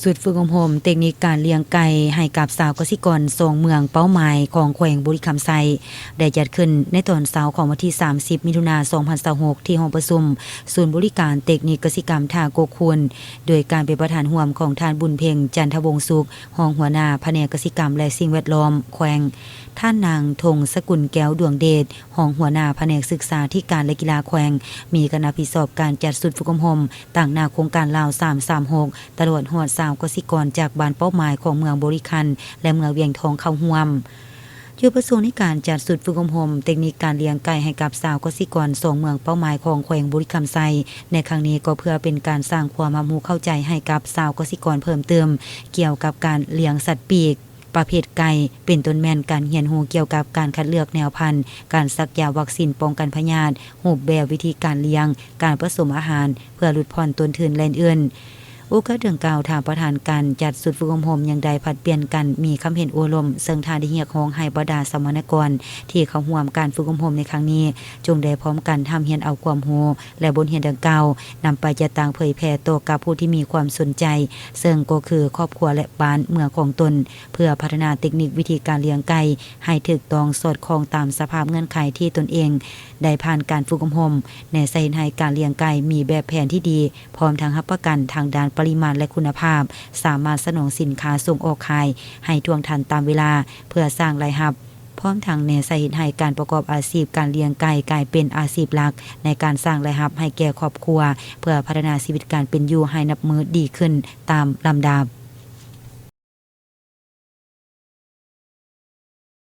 ຊຸດຝຶກອົບຮົມເຕັກນິກການລ້ຽງໄກ່ໃຫ້ກັບຊາວກະສິກອນສອງເມືອງເປົ້າໝາຍຂອງແຂວງບໍລິຄຳໄຊ ໄດ້ຈັດຂຶ້ນໃນຕອນເຊົ້າຂອງວັນທີສາມສິບ ມິຖຸນາ ສອງພັນຊາວຫົກ ທີ່ຫ້ອງປະຊຸມສູນບໍລິການເຕັກນິກກະສິກຳທ່າກົກຄູນ ໂດຍການເປັນປະທານຮ່ວມຂອງທ່ານ ບຸນເພັງ ຈັນທະວົງສຸກ ຮອງຫົວໜ້າພະແນກກະສິກຳ ແລະ ສິ່ງແວດລ້ອມແຂວງ, ທ່ານນາງ ທົງສະກຸນ ແກ້ວດວງເດດ ຮອງຫົວໜ້າພະແນກສຶກສາທິການ ແລະ ກິລາແຂວງ, ມີຄະນະຮັບຜິດຊອບການຈັດຊຸດຝຶກອົບຮົມ ຕາງໜ້າໂຄງການລາວສາມສາມຫົກ ຕະຫຼອດຮອດຊາວກະສິກອນຈາກບ້ານເປົ້າໝາຍຂອງເມືອງບໍລິຄັນ ແລະ ເມືອງວຽງທອງເຂົ້າຮ່ວມ. ຈຸດປະສົງໃນການຈັດຊຸດຝຶກອົບຮົມເຕັກນິກການລ້ຽງໄກ່ໃຫ້ກັບຊາວກະສິກອນສອງເມືອງເປົ້າໝາຍຂອງແຂວງບໍລິຄຳໄຊໃນຄັ້ງນີ້ ກໍເພື່ອເປັນການສ້າງຄວາມຮັບຮູ້ເຂົ້າໃຈໃຫ້ກັບຊາວກະສິກອນເພີ່ມເຕີມ ກ່ຽວກັບການລ້ຽງສັດປີກ ປະເພດໄກ່ ເປັນຕົ້ນແມ່ນການຮຽນຮູ້ກ່ຽວກັບການຄັດເລືອກແນວພັນ, ການສັກຢາວັກຊີນປ້ອງກັນພະຍາດ, ຮູບແບບວິທີການລ້ຽງ, ການປະສົມອາຫານເພື່ອຫຼຸດຜ່ອນຕົ້ນທຶນ ແລະ ອື່ນໆ. ໂອກາດດັ່ງກ່າວ, ທ່ານປະທານການຈັດຊຸດຝຶກອົບຮົມຍັງໄດ້ຜັດປ່ຽນກັນມີຄຳເຫັນໂອ້ລົມ, ເຊິ່ງທ່ານໄດ້ຮຽກຮ້ອງໃຫ້ບັນດາສຳມະນາກອນທີ່ເຂົ້າຮ່ວມການຝຶກອົບຮົມໃນຄັ້ງນີ້ ຈົ່ງໄດ້ພ້ອມກັນຮ່ຳຮຽນເອົາຄວາມຮູ້ ແລະ ບົດຮຽນດັ່ງກ່າວ ນຳໄປຈັດຕັ້ງເຜີຍແຜ່ຕໍ່ກັບຜູ້ທີ່ມີຄວາມສົນໃຈ, ເຊິ່ງກໍຄືຄອບຄົວ ແລະ ບ້ານເມືອງຂອງຕົນ, ເພື່ອພັດທະນາເຕັກນິກວິທີການລ້ຽງໄກ່ໃຫ້ຖືກຕ້ອງສອດຄ່ອງຕາມສະພາບເງື່ອນໄຂທີ່ຕົນເອງໄດ້ຜ່ານການຝຶກອົບຮົມ, ແນໃສ່ເຮັດໃຫ້ການລ້ຽງໄກ່ມີແບບແຜນທີ່ດີ, ພ້ອມທັງຮັບປະກັນທາງດ້ານປະລິມານ ແລະ ຄຸນນະພາບ, ສາມາດສະໜອງສິນຄ້າສົ່ງອອກຂາຍໃຫ້ທ່ວງທັນຕາມເວລາ ເພື່ອສ້າງລາຍຮັບ, ພ້ອມທັງແນໃສ່ເຮັດໃຫ້ການປະກອບອາຊີບການລ້ຽງໄກ່ກາຍເປັນອາຊີບຫຼັກໃນການສ້າງລາຍຮັບໃຫ້ແກ່ຄອບຄົວ, ເພື່ອພັດທະນາຊີວິດການເປັນຢູ່ໃຫ້ນັບມື້ດີຂຶ້ນຕາມລຳດັບ.